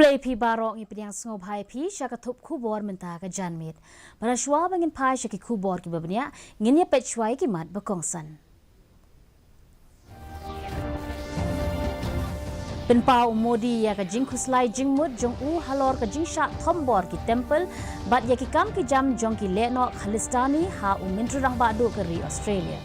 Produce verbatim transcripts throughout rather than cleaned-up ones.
Khublei phi baroh, ngi pdiang sngewbha ïa phi sha ka thup khubor mynta ka janmiet. Bad shuwa ba ngin phai sha ki khubor kiba bniah, ngin ïa peit shuwa ïa ki mat ba kongsan. Pynpaw u Modi ïa ka jingkhuslai jingmut jong u halor ka jingshah thombor ki temple bad ïa ki kam ki jam jong ki lehnoh Khalistani ha u Myntri Rangbah Duh ka ri Australia.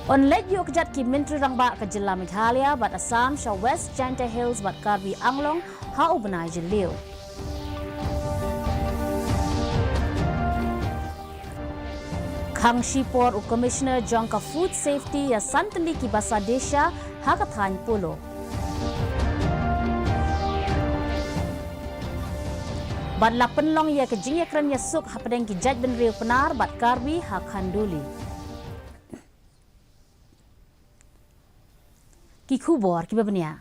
Yn leit ïuh kjat ki Myntri Rangbah ka jylla Meghalaya bad Assam sha West Jaintia Hills bad Karbi Anglong ha u bnai Jylliew. Khang shipor u Commissioner jong ka Food Safety ïa san tylli ki basa desha ha ka thaiñ Polo. Bad la pynlong ïa ka jingïakren ïasuk hapdeng ki jaitbynriew Pnar bad Karbi ha Khanduli. Ki khubor kiba bniah.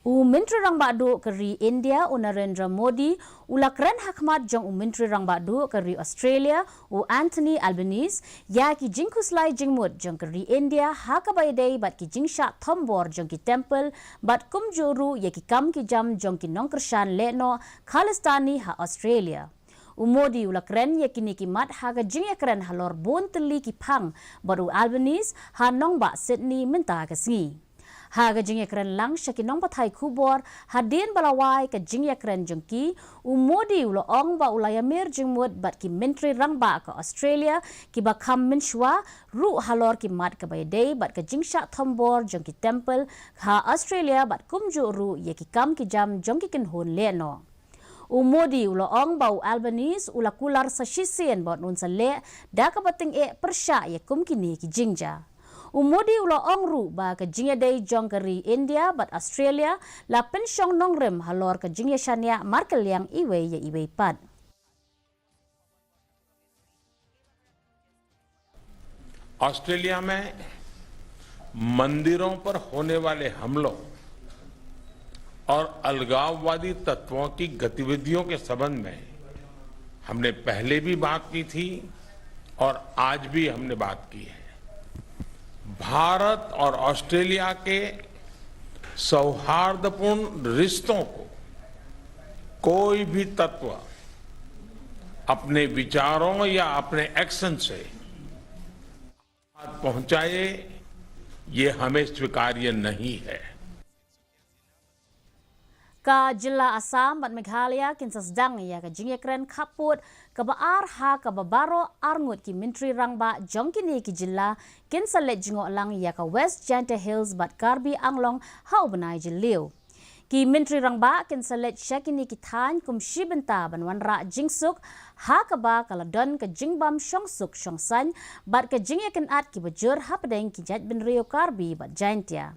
U Myntri Rangbah Duh ka ri India u Narendra Modi u la kren ha khmat jong u Myntri Rangbah Duh ka ri Australia u Anthony Albanese ïa ki jingkhuslai jingmut jong ka ri India ha kaba ïadei bad ki jingshah thombor jong ki temple bad kumjuh ruh ïa ki kam ki jam jong ki nongkyrshan lehnoh Khalistani ha Australia. U Modi u la kren ïa kine ki mat ha ka jingïakren halor bun tylli ki phang bad u Albanese ha nongbah Sydney mynta ka sngi. Ha ka jingïakren lang sha ki nongpathai khubor hadien ba la wai ka jingïakren jong ki, u Modi u la ong ba u la ïamir jingmut bad ki Myntri Rangbah ka Australia kiba kham mynshuwa ruh halor ki mat kaba ïadei bad ka jingshah thombor jong ki temple ha Australia bad kumjuh ruh ïa ki kam ki jam jong ki kynhun lehnoh. U Modi u la ong ba u Albanese u la kular sa shisien ba un sa leh da kaba tyngeh pyrshah ïa kum kine ki jingjia. U Modi u la ong ruh ba ka jingïadei jong ka ri India bad Australia la pynshong nongrim halor ka jingïashaniah markylliang iwei ïa iwei pat. ऑस्ट्रेलिया में मंदिरों पर होने वाले हमलों और अलगाववादी तत्वों की गतिविधियों के संबंध में हमने पहले भी बात की थी और आज भी हमने बात की है। भारत और ऑस्ट्रेलिया के सौहार्दपूर्ण रिश्तों को कोई भी तत्व अपने विचारों या अपने एक्शन से आघात पहुंचाए, ये हमें स्वीकार्य नहीं है। Ka jylla Assam bad Meghalaya kin sa sdang ïa ka jingïakren khappud kaba ar ha kaba baroh arngut ki Myntri Rangbah jong kine ki jylla kin sa leit jngoh lang ïa ka West Jaintia Hills bad Karbi Anglong ha u bnai Jylliew. Ki Myntri Rangbah kin sa leit sha kine ki thaiñ kum shi bynta ban wanrah jingsuk ha kaba ka la don ka jingbam shongsuk shongsaiñ bad ka jingïakynad kiba jur hapdeng ki jaitbynriew Karbi bad Jaintia.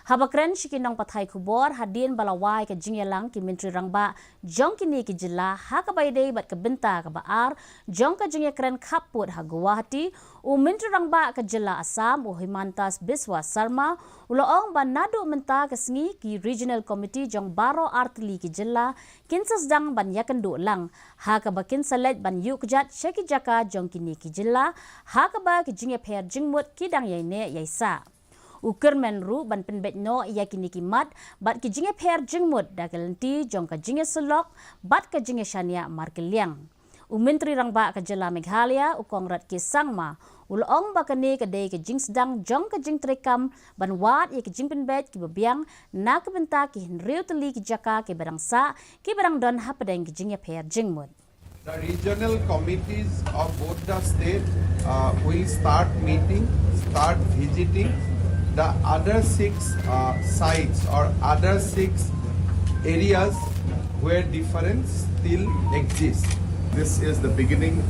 Haba kren sha ki nongpathai khubor hadien ba la wai ka jingïalang ki Myntri Rangbah jong kine ki jylla ha kaba ïadei bad ka bynta kaba ar jong ka jingïakren khappud ha Guwahati, u Myntri Rangbah ka jylla Assam u Himanta Biswa Sarma u la ong ba naduh mynta ka sngi ki Regional Committee jong baroh artylli ki jylla kin sa sdang ban ïakynduh lang ha kaba kin sa leit ban ïuh kjat sha ki jaka jong kine ki jylla ha kaba ki jingïapher jingmut ki dang ïaineh ïaisah. U kyrmen ruh ban pynbeit noh ïa kine ki mat bad ki jingïapher jingmut da ka lynti jong ka jingïasyllok bad ka jingïashaniah markylliang. U Myntri Rangbah ka jylla Meghalaya u Conrad K Sangma u la ong ba kane ka dei ka jingsdang jong ka jingtrei kam ban wad ïa ka jingpynbeit kiba biang na ka bynta ki hynriew tylli ki jaka kiba dang sah kiba dang don hapdeng ka jingïapher jingmut. The regional committees of both the state, uh, will start meeting, start visiting the other six, uh, sites or other six areas where difference still exists. This is the beginning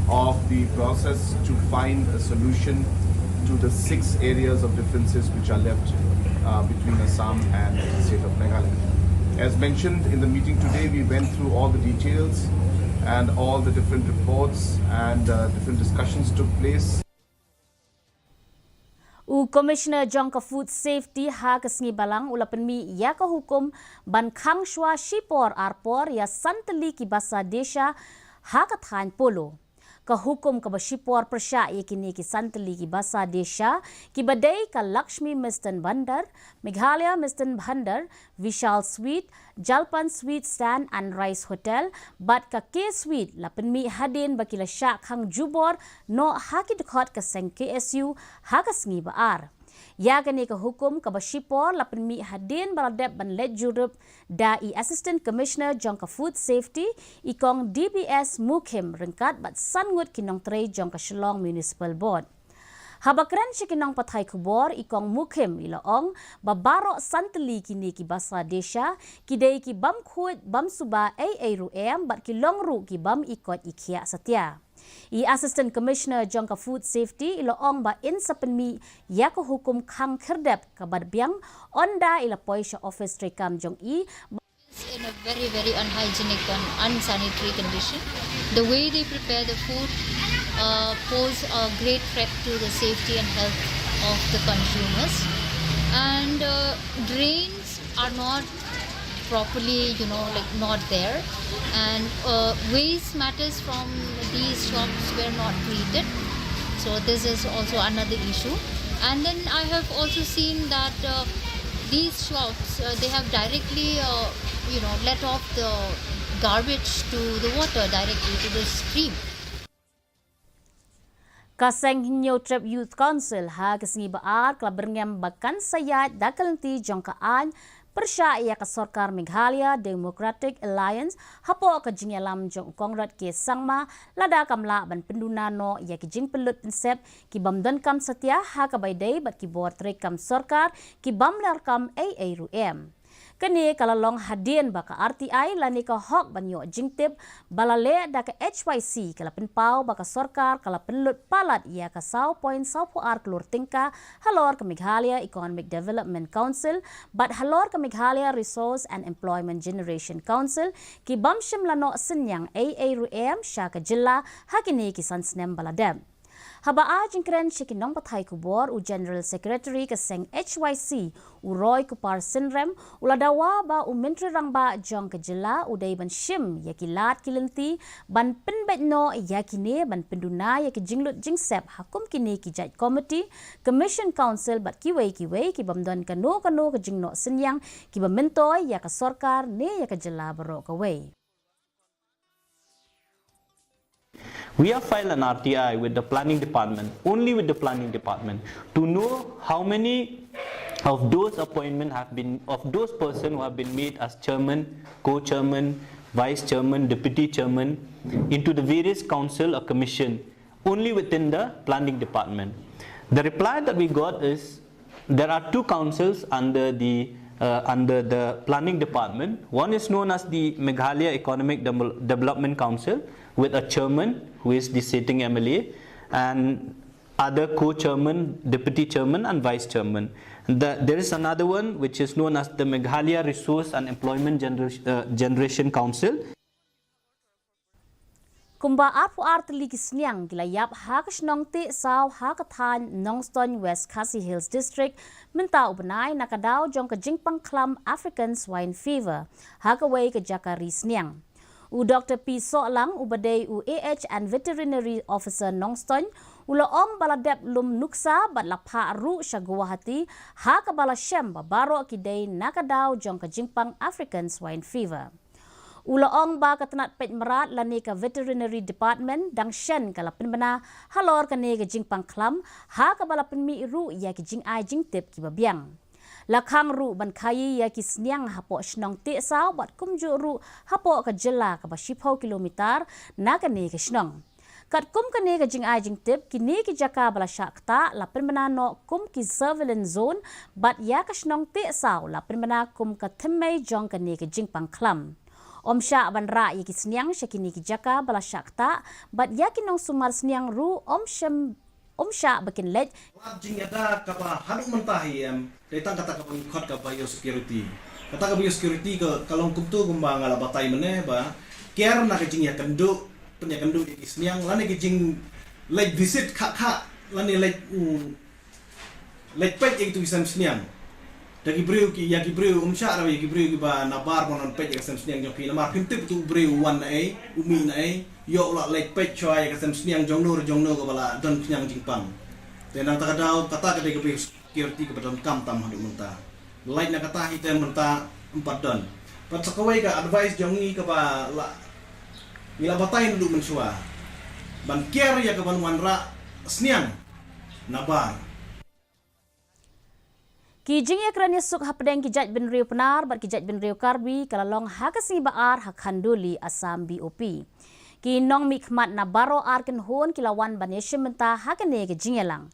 of the process to find a solution to the six areas of differences which are left, uh, between Assam and the state of Meghalaya. As mentioned in the meeting today, we went through all the details and all the different reports and, uh, different discussions took place. U Commissioner jong ka Food Safety ha ka sngi Balang u la pynmih ïa ka hukum ban khang shuwa shipor arpor ïa san tylli ki basa desha ha ka thaiñ Polo. Ka hukum kaba shipor pyrshah ïa kine ki san tylli ki basa desha, kiba dei ka Lakshmi Misthan Bhandar, Meghalaya Misthan Bhandar, Vishal Sweet, Jalpan Sweet Stand and Rice Hotel, bad ka K Sweet, la pynmih hadien ba ki la shah khang jubor noh ha ki dkhot ka seng K S U ha ka sngi ba ar. Ïa kane ka hukum kaba shipor la pynmih hadien ba la dep ban leit jurip da i Assistant Commissioner jong ka Food Safety, i Kong D B S Mukhim, ryngkat bad san ngut ki nongtrei jong ka Shillong Municipal Board. Haba kren sha ki nongpathai khubor, i Kong Mukhim i la ong ba baroh san tylli kine ki basa desha ki dei ki bym khuid bym suba ei ei ruh em bad ki long ruh ki bym i koit i khiah satia. I Assistant Commissioner jong ka Food Safety i la ong ba yn sa pynmih ïa ka hukum khang khyrdep kaba biang, ynda i la poi sha office treikam jong i. In a very, very unhygienic and unsanitary condition. The way they prepare the food uh, pose a great threat to the safety and health of the consumers. And uh, drains are not properly, you know, like, not there, and uh, waste matters from these shops were not treated. So this is also another issue. And then I have also seen that uh, these shops, uh, they have directly, uh, you know, let off the garbage to the water, directly to the stream. Ka seng Hynñiewtrep Youth Council ha ka sngi ba ar ka la byrngem ba kan sa ïaid da ka lynti jong ka aiñ pyrshah ïa ka sorkar Meghalaya Democratic Alliance hapoh ka jingïalam jong u Conrad K Sangma, lada kam lah ban pynduna noh ïa ki jingpynlut pynsep ki bym donkam satia ha kaba ïadei bad ki bor treikam sorkar ki bym larkam ei ei ruh em. Kane ka la long hadien ba ka R T I lane ka hok ban ïoh jingtip ba la leh da ka H Y C ka la pynpaw ba ka sorkar ka la pynlut palat ïa ka saw point saw phew ar klur tyngka halor ka Meghalaya Economic Development Council bad halor ka Meghalaya Resource and Employment Generation Council ki bym shym la noh synñiang ei ei ruh em sha ka jylla ha kine ki san snem ba la dep. Haba ai jingkren sha ki nongpathai khubor, u General Secretary ka seng H Y C, u Roy Kupar Synrem, u la dawa ba u Myntri Rangbah jong ka jylla u dei ban shim ïa ki lad ki lynti ban pynbeit noh ïa kine ban pynduna ïa ki jinglut jingsep ha kum kine ki jait komiti, commission, council bad kiwei kiwei ki bym don kano kano ka jingnoh synñiang kiba myntoi ïa ka sorkar ne ïa ka jylla baroh kawei. We have filed an R T I with the planning department, only with the planning department, to know how many of those appointments have been, of those persons who have been made as chairman, co-chairman, vice chairman, deputy chairman into the various council or commission, only within the planning department. The reply that we got is there are two councils under the uh, under the planning department. One is known as the Meghalaya Economic Dem- Development Council, with a chairman who is the sitting M L A, and other co-chairman, deputy chairman, and vice chairman. The, there is another one which is known as the Meghalaya Resource and Employment Genera- uh, Generation Council. Kumba arphew ar tylli ki sniang ki la ïap ha ka shnong Tehsaw ha ka thaiñ Nongstoiñ, West Khasi Hills District, mynta u bnai na ka daw jong ka jingpang khlam African Swine Fever ha kawei ka jaka ri sniang. U Doktor P Sohlang, uba dei u A H and Veterinary Officer Nongstoiñ, u la ong ba la dep lum nuksa bad la phah ruh sha Guwahati ha kaba la shem ba baroh ki dei na ka daw jong ka jingpang African Swine Fever. U la ong ba ka tnat peit mrad lane ka Veterinary Department dang shen ka la pynbna halor kane ka jingpang khlam ha kaba la pynmih ruh ïa ki jingai jingtip kiba biang. La khang ruh ban khaïi ïa ki sniang hapoh shnong Tehsaw bad kumjuh ruh hapoh ka jylla kaba shiphew kilometer na kane ka shnong. Katkum kane ka jingai jingtip, kine ki jaka ba la shah ktah la pynbna noh kum ki surveillance zone bad ïa ka shnong Tehsaw la pynbna kum ka thymmei jong kane ka jingpang khlam. Ym shah ban rah ïa ki sniang sha kine ki jaka ba la shah ktah bad ïa ki nongsumar sniang ruh ym shah ba kin leit. Lad jingïada kaba haduh mynta hi em, dei tang kata kaba ngi khot ka biosecurity. Kata ka biosecurity ka long kumto kumba nga la batai mynne ba ker na ka jingïakynduh, pynïakynduh ïa ki sniang lane ki jingleit visit khah khah lane leit leit peit ïa kitu ki sem sniang. Da ki briew ki, ïa ki briew, um shah rau ïa ki briew kiba nabar ban wan peit ïa ka sem sniang jong phi, namar phim tip tu u briew u wan na ei, u mih na ei, ïoh u la leit peit shuwa ïa ka sem sniang jong no re jong no kaba la don khñiang jingpang. Te nangta ka daw, kata ka dei ka briew security kaba donkam tam haduh mynta. Lait na kata hi te mynta em pat don. Pat sa kawei ka advice jong ngi kaba la, ngi la batai naduh mynshuwa ban kiar ïa kaban wanrah sniang nabar. Ki jingïakren ïasuk hapdeng ki jaitbynriew Pnar bad ki jaitbynriew Karbi ka la long ha ka sngi ba ar ha Khanduli, Assam B O P. Ki nongmihkhmat na baroh ar kynhun ki la wan ban ïashim bynta ha kane ka jingïalang.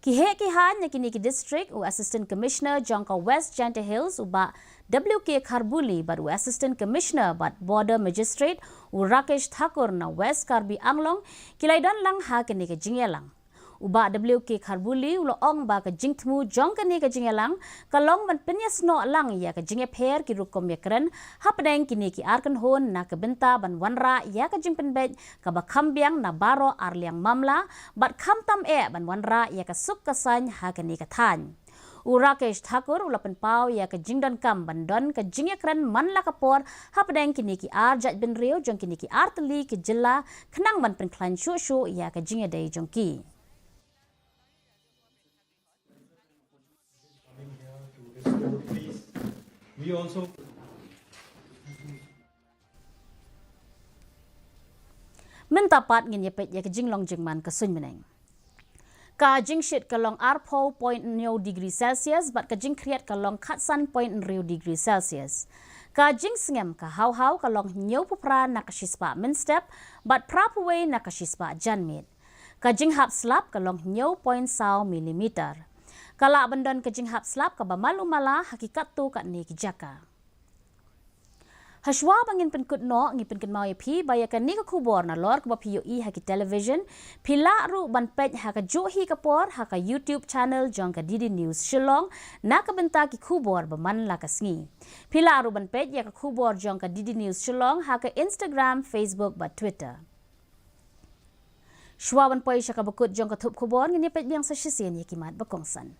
Ki heh ki haiñ na kine ki district, u Assistant Commissioner jong ka West Jaintia Hills u Bah W K Kharbuli bad u Assistant Commissioner bad Border Magistrate u Rakesh Thakur na West Karbi Anglong ki la ïadon lang ha kane ka jingïalang. U Bah W K Kharbuli u la ong ba ka jingthmu jong kane ka jingïalang ka long ban pynïasnoh lang ïa ka jingïapher ki rukom ïakren hapdeng kine ki ar kynhun na ka bynta ban wanrah ïa ka jingpynbeit kaba kham biang na baroh ar liang mamla bad khamtam eh ban wanrah ïa ka suk ka saiñ ha kane ka thaiñ. U Rakesh Thakur u la pynpaw ïa ka jingdonkam ban don ka jingïakren man la ka por hapdeng kine ki ar jaitbynriew jong kine ki ar tylli ki jylla khnang ban pynkhlaiñ shuh shuh ïa ka jingïadei jong ki. Mynta pat ngin ïa peit ïa ka jinglong jingman ka suiñ bneng. Ka jingshit ka long arphew point hynñiew degree Celsius bad ka jingkhriat ka long khatsan point hynriew degree Celsius. Ka jingsngem ka haw haw ka long hynñiewphew phra na ka shispah mynstep bad phraphew wei na ka shispah janmiet. Ka jinghap slap ka long hynñiew point saw millimeter. Ka lah ban don ka jinghap slap kaba malu mala ha ki katto katne ki jaka. Hashwa ba ngin pynkut noh, ngi pynkynmaw ïa phi ba ïa kane ka khubor nalor kaba phi ïohi ha ki television, phi lah ruh ban peit ha kajuh hi ka por ha ka YouTube channel jong ka D D News Shillong na ka bynta ki khubor ba man la ka sngi. Phi lah ruh ban peit ïa ka khubor jong ka D D News Shillong ha ka Instagram, Facebook bad Twitter. Shuwa ban poi sha kaba kut jong ka thup khubor, ngin ïa peit biang sa shisien ïa ki mat ba kongsan.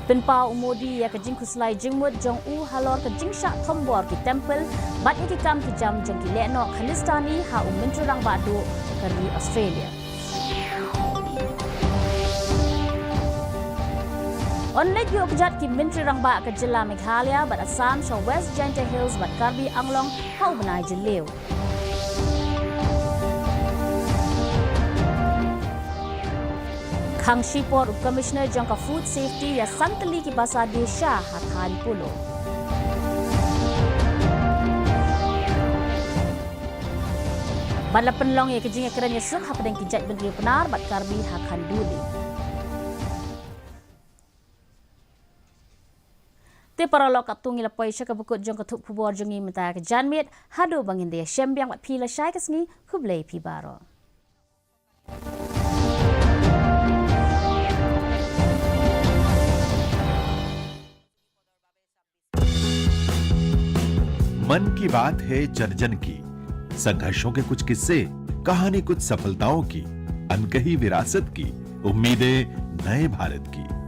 Pynpaw u Modi ïa ka jingkhuslai jingmut jong u halor ka jingshah thombor ki temple bad ïa ki kam ki jam jong ki lehnoh Khalistani ha u Myntri Rangbah duh ka ri Australia. Yn leit ïuh kjat ki Myntri Rangbah ka jylla Meghalaya bad Assam sha West Jaintia Hills bad Karbi Anglong ha u bnai Jylliew. Khang shipor u Commissioner jong ka Food Safety ïa san tylli ki basa die sha ha thaiñ Polo. Bad la pynlong ïa ka jingïakren ïasuk hapdeng ki jaitbynriew Pnar bad Karbi ha Khanduli. Te paralok, katto ngi la poi sha kaba kut jong ka thup khubor jong ngi mynta ka janmiet, haduh ba ngin da ïashem biang bad phi lashai ka sngi, khublei phi baroh. मन की बात है जन जन की। संघर्षों के कुछ किस्से, कहानी कुछ सफलताओं की, अनकही विरासत की, उम्मीदें नए भारत की।